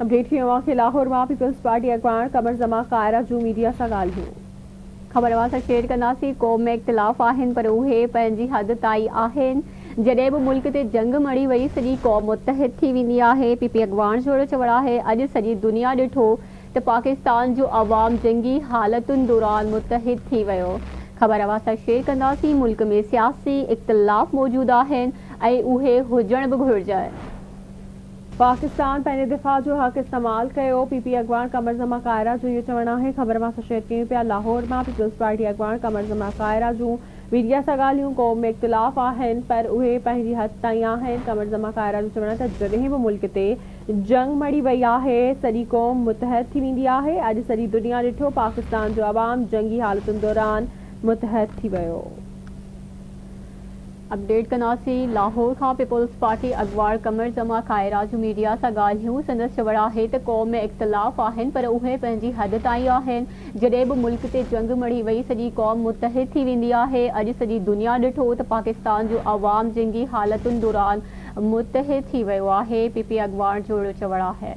Update ڪيون اوهان کي لاهور مان پيپلز پارٽي اڳواڻ قمر زمان ڪائره جون ميڊيا سان ڳالهيون. خبر اوهان سان شيئر ڪنداسين قوم ۾ اختلاف آهن پر اهي پنهنجي حد تائين آهن جڏهن به ملڪ تي جنگ مڙهي وئي سڄي قوم متحد ٿي ويندي آهي پي پي اڳواڻ جو اهڙو چوڻ آهي اڄ سڄي دنيا ڏٺو ته پاڪستان جو عوام جنگي حالتن دوران متحد ٿي ويو خبر اوهان سان شيئر ڪنداسين ملڪ ۾ سياسي اختلاف موجود آهن ۽ اهي هجڻ به گهرجن. پاڪستان پنهنجي دفاع جو حق استعمال ڪيو، پي پي اڳواڻ قمر زمان ڪائره جو اهو چوڻ آهي. خبر اوهان سان شيئر ڪيون پيا لاهور مان پيپلز پارٽي اڳواڻ قمر زمان ڪائره جون ميڊيا سان ڳالهيون، قوم ۾ اختلاف آهن پر اهي پنهنجي حد تائين آهن. قمر زمان ڪائره جو چوڻ آهي ته جڏهن به ملڪ تي جنگ مڙهي وئي آهي سڄي قوم متحد ٿي ويندي آهي، اڄ سڄي دنيا ڏٺو پاڪستان جو عوام جنگي حالتن دوران متحد ٿي ويو. اپڊيٽ ڪنداسين لاهور کان پيپلز پارٽي اڳواڻ قمر زمان ڪائره جون ميڊيا سان ڳالهيون سندس چوڻ آهي ته قوم ۾ اختلاف آهن پر اهي پنهنجي حد تائين آهن جڏهن به ملڪ تي جنگ مڙهي وئي سڄي قوم متحد ٿي ويندي آهي اڄ سڄي دنيا ڏٺو ته پاڪستان جو عوام جنگي حالتن دوران متحد ٿي ويو آهي پي پي اڳواڻ جو اهڙو چوڻ آهي.